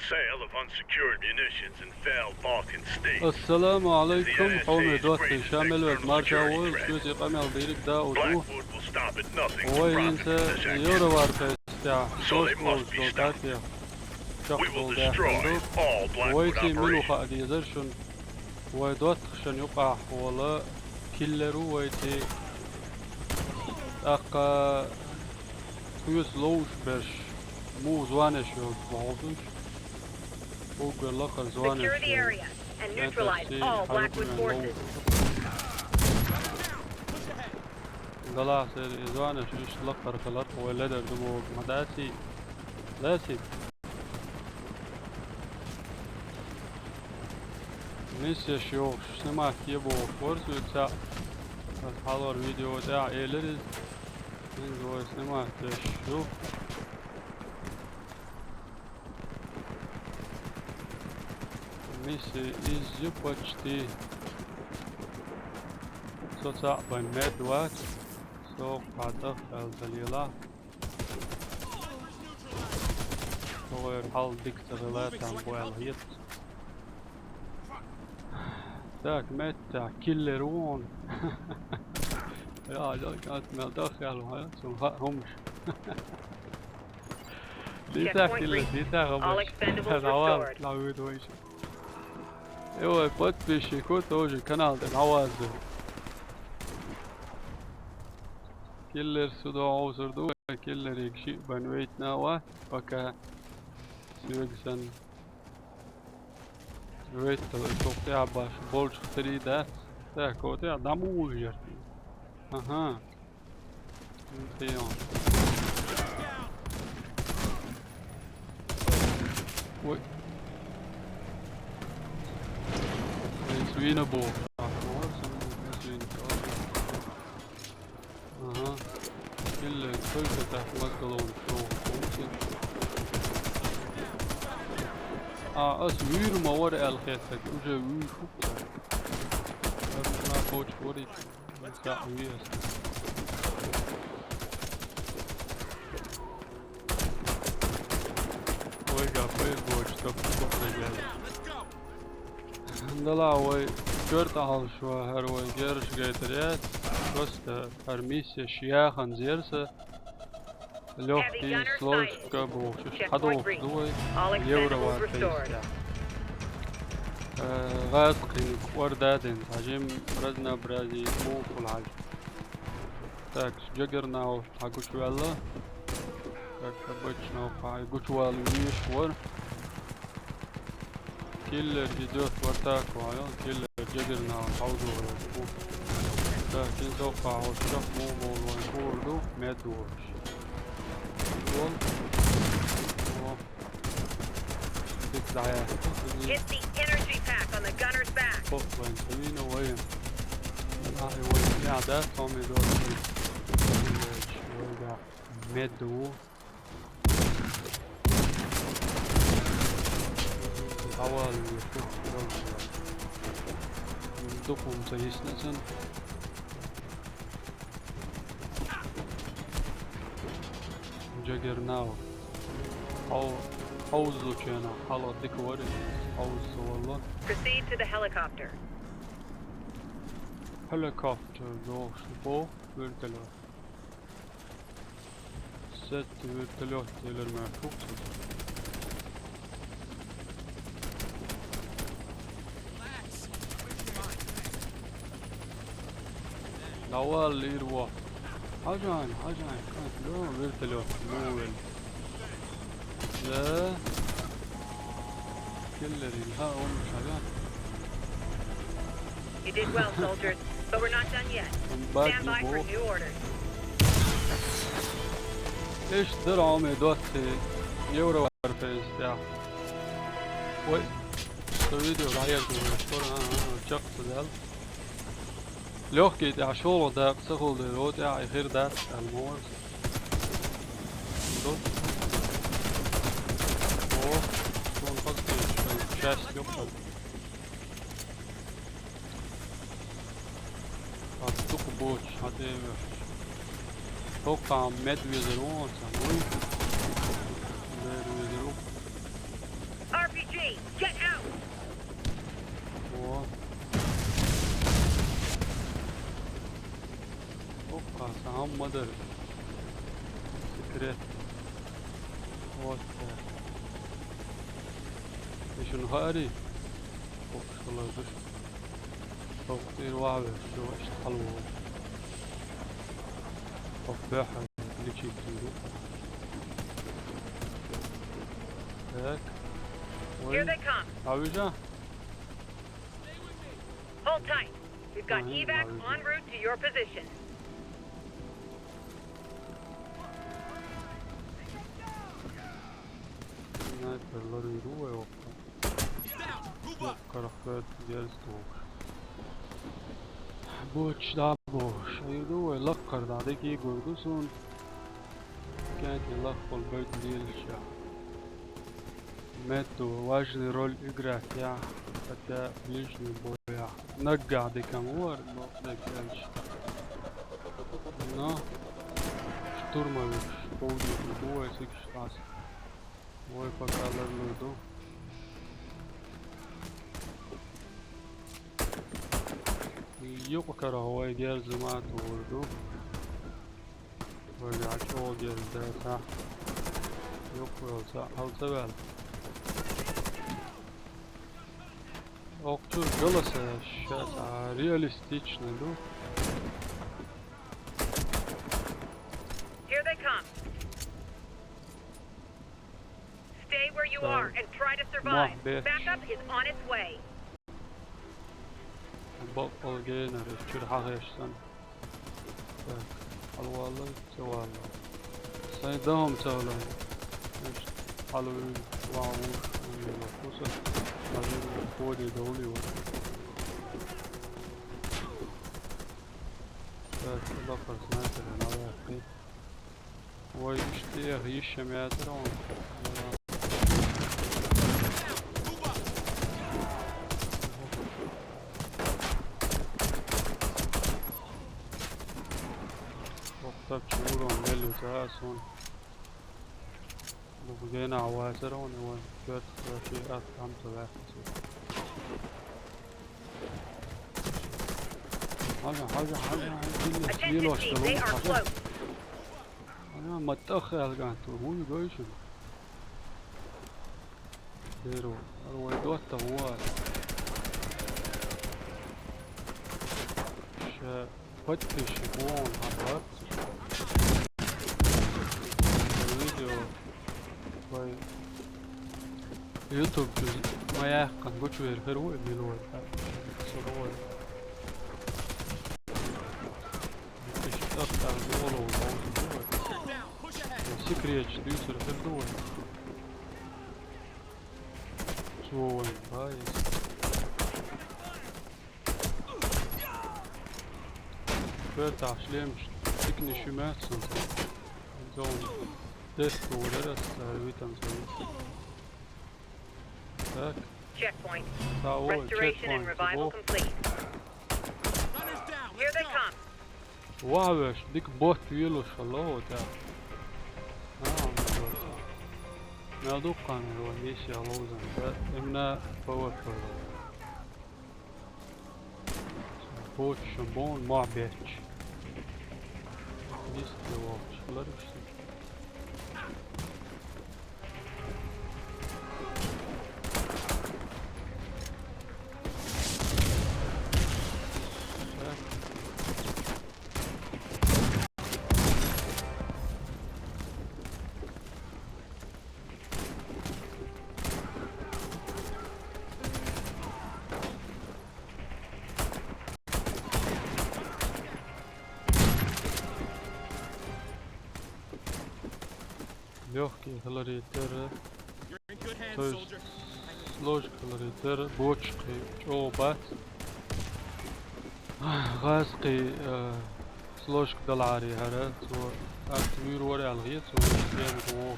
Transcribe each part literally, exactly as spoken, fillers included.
sale of unsecured munitions in foul Balkan states. Ассаламу алайкум, хьоме доттагӀий, ша мел веза марша войла, шуьца къамел дийриг да оцу. Blackwood will stop at nothing to profit from the transaction. Вай хӀинца Евроварфейс тӀехь соск волуш долу датех чекхдолу даьхкина ду. Вай ций мила ву хаа дезара шуна. Вай доттагӀашна юкъахь волу киллер ву вай ций. ТӀаккха хьоьца ловзуш берш муха звонаш йолуш бохург ду. Уггар лакхара звонаш йолуш. Далахь сера и звонаш иштта лакхара хиларх, вай ледар ду бохург ма даций? Даций? Миссеш йохуш, снимать е бохуш вара соьга цхьаъ. Аса хьалхара видео тӀехь элира иза. ХӀинца вай снимать деш ю. Миссия иза ю почти. Со цхьаъ бен мед вац. Со кхьа тӀаххьаьлла лелахь. Со вайра хьал дика ца хила там бу аьлла хета. Так, меттехь киллер ву хьуна. Я, жал кӀант мел даххаьлла хьан, цунна хаьа хӀумаш. Дийцахь киллер, дийцахь хӀумаш. ДӀавала, дӀавуьйду вайша. Э, вай подписчико тоже канал тӀе дӀавазза. Киллер су догӀу овсур ду, киллериг шиъ бан вейтина а вац, пока соьга санна. Веттал, и чух тӀехь баш болчух тери дац. Так, вот я, дам улжер. Ага. Нтеон. Ой. Эй, свина бо. Ага. Киллер только так мозголовный шоу. А, ас вуьйр ма вара аьлла хеттарг, уже вуьйр хӀуттар. Ас ма кочу варик. Ца вуьйр ас. Ой, га, пойр гочу, топ, топ, ребята. Дала вай коьрта хьалшо, хӀара вай герзаш гайтар яц, просто хӀара миссеш яхана зерса, лёгкий, сложка бохуш, хьадохуш ду вай, евро вар тайса. Э, гӀазкхин кӀор дадина, хьажим разнообразие муха хьажа. Так, Джаггернаут хьагучуваьлла. Так, обычно хьагучувала вуьйш вара. Киллер идёт в атаку, а, киллер Джаггернаут хьовзо вара. Так, кин соккха хьовсуш, муха боху вайн хуур ду, мед дохуш. Вон. О. Дика дӀаяхьа. Hit the energy pack on the gunner's back. О, вайн хуьйна вайн. А, и вайн, я, да, Томми Дорси. Вайн, да, мед ду. Хьавалийна, дукхунца йисна сан. Джаггернаут. Хьо-, хьовзучу хенахь хьала дика вара иза. Хьовза ца валла. Proceed to the helicopter. Хеликоптер дохуш боху вертолёт. Сетта вертолёт елар ма фу. ДӀаваллийра вон. Хьажан, хьажан, кхин, ло, вертолёт, муха велла. Да. Киллерин, хьа, он шага. You did well, soldiers, but we're not done yet. Stand by for new orders. Иштта дара хьо ме доттий, Евроварфейс тӀехь. Ой, со видео дӀаерзо вара, а, а, чекх ца даьлла. Лёгкий тӀехь шолгӀа дакъа ца хуьлу дела, о, тӀехь и хир дац, аьлла ма вара. До. О, шуна хаза кийча, шаьш юккъал. Ас дукха боцуш, хьан тӀе а вуьйш. Токкхам мед везар ву, сан вуй. Бер везар ву. Get out! О. Окка, сагам мадар. Секрет. Вот. Ишин хари. Окка, шалардыш. Токтир ваве, шо ишт халво. Окка, бяха. Личи киру. Так. Here they come. Авижа. Hold tight. We've got evac en route to your position. Снайперлар иру вай окко. Карахкат герз тугуш. Боч да бош. Иру вай лаккар да деги гургусун. Кэнти лаккол бэд лилша. Метту важный роль играть я, хотя ближний боя. Наггадикам уар, но наггадиш. Но штурмовик, полдник, бывает, сикш нас. Ой, пока ларнуду. Юкъ кара, ой, герзима турду. Валя, чё герзда, та. Юкъ, алца, алца вал. Окко, голоса щас, а, реалистично, ну. Here they come. Stay where you are and try to survive. Backup is on its way. Бо олгенер чур хагешсан. Так, алвалла, цавалла. Сайн дам цавла. Эш, алвин, вау, вау, куса. Алвин, ходи, доли, вот. Так, лапар снайпер, надо. Ой, иште, ещё метр он. Ох, так чего он мелю за сон. Ну, где на вазер он, его чёрт, вообще, а там-то вяхнется. Хажа, хажа, хажа, хажа. Attention team, they are close. Ана матах алган ту, хуй гойшин. Зеро. Арвай дота уа. Ша подписчик вон, а? Видео. Вай. YouTube моя кангочу эрхер уа, милуа. Сурой. Ишта там голову, голову. Секрет, что ты всё равно думаешь. Чего он, да, есть. Бер ташлем, тикни шумятся. Зон. Дес тура раз, а, витам зон. Так. Checkpoint. Та, о, restoration and checkpoint, revival complete. Here they come. Вау, веш, дик бот вилу шалло, да. А, вот. Надо камеру, если я лозан, да. Именно повод. Бот, шамбон, ма беч. Есть ли вообще? Ларишь? Лёгкий хлоритер. То есть сложка хлоритер, бочкы, чё бат. Газкы, э, сложка далари хара, то арт вир вор алгы, то есть бен го.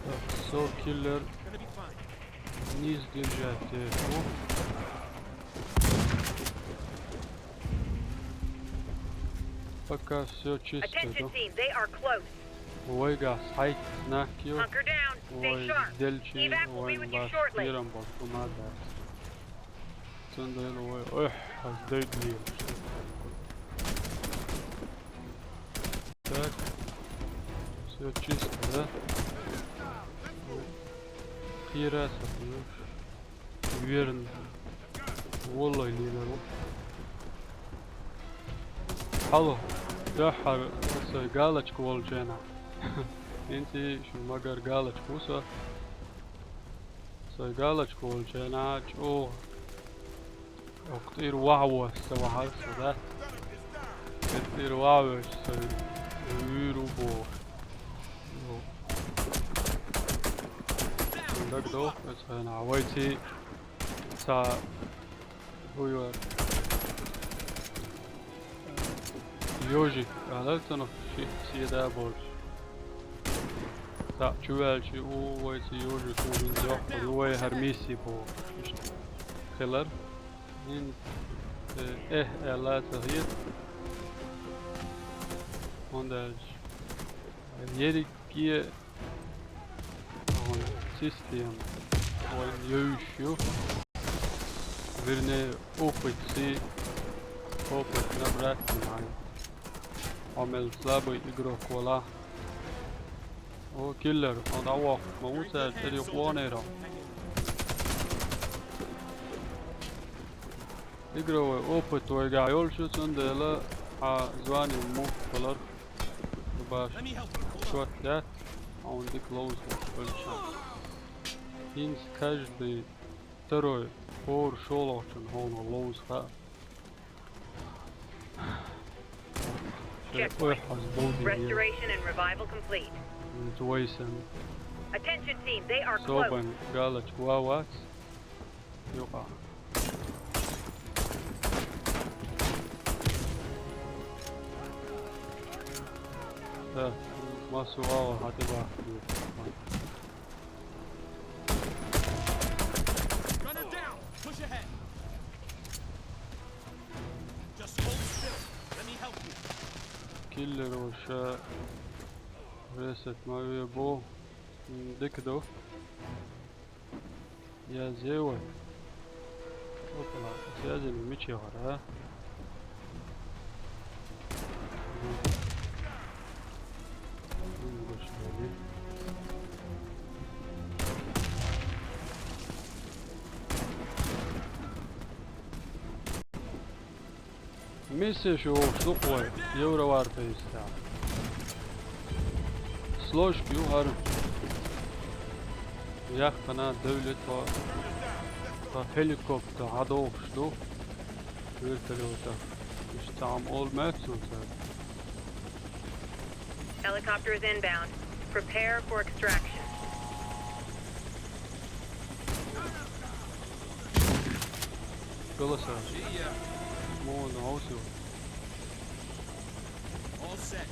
Так, Soul Killer. Не сдержать, э, ну. Пока всё чисто, да? Attention team, they are close. Вайгахь схьайтта знак ю. Hunker down, stay sharp. Вай делчи, evac will be вайн with you баш shortly. Кхерам болчу ма дац. Цундела вай, эх, ас дайдиеш. Так. Всё чисто, да? Кхера сатуш. Верно. Валлай леларо. Алло. Тахар, сай галочка волчу хенахь. ХӀинца шу магар галочка ву со. Сай галочка волчу хенахь чӀогӀа. Оха тӀера вахьа ца вахьара со, да? ТӀера вахьа веш сай вуьйр ву боху. Йо. ДагадогӀу, оцу хенахь вайций ца хӀуй вара. Ёжик, аьлла цунах ши седа болчу. Цхьаъ чу ваьлча, у, вайца ёжик ву, хӀинца йоккхур ю вай хӀара миссия боху. Иштта хилар. ХӀинца, э, эхь аьлла ца хета. ХӀунда аьлча ерриге Система вайн йовзуш ю. Вернее, опытцы, опыт набрать надо. Хьо мел слабый игрок валахь. О, киллер, хьо дӀавохку, ма ву цара тӀе юкъа вонера. Игровой опыт вайгахь йолуш ю, цундела хьан звание муха хилар. Баш шот даьтта, хьуна дика ловза хӀокху хӀуьлча. ХӀинца каждый второй хӀора шолгӀачун хьуна ловза хаьа. Checkpoint. Ой, хьаза бовдийна. Restoration and revival complete. ХӀинца вай санна. Attention team, they are close. Собан галочка ван вац. Юкъа. Да, массо вала хьа тӀе бахка. Run him down! Push ahead! Just hold still. Let me help you. Киллер ваша ресет ма ве бу. М, дика ду. Язъе вай. Опа, язъе мича яхара, а? Миссия шу вовшах ду-кх вай, Евроварфейс тӀехь. Сложка ю хӀара. Яхкана девлла тхо, тхо хеликоптер хьадохуш ду. Вертолётах. Иштта цхьа хӀума олу моьтту суна цара. Helicopter is inbound. Prepare for extraction. Голоса. Муна хьовсу. All set.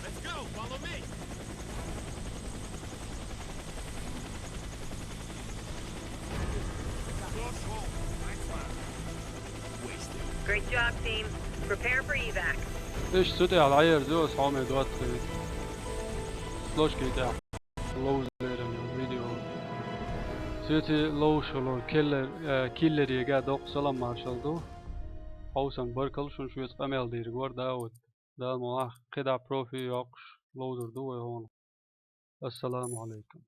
Let's go. Follow me. Great job, team. Prepare for evac. Иштта цу тӀехь дӀаерзо аса хьоме доццахь. Сложки тӀехь. Ловза лерина видео. Цуьци ловзуш хилла киллер-, э, киллерега доккха салам маршалла ду. Хьовсан баркалла шуна, шуьца къамел дийриг вара Дауд. Дала мукъ лахь, кхидӀа профи йоккхуш ловзур ду вай хьуна. Ассаламу Ӏалайкум.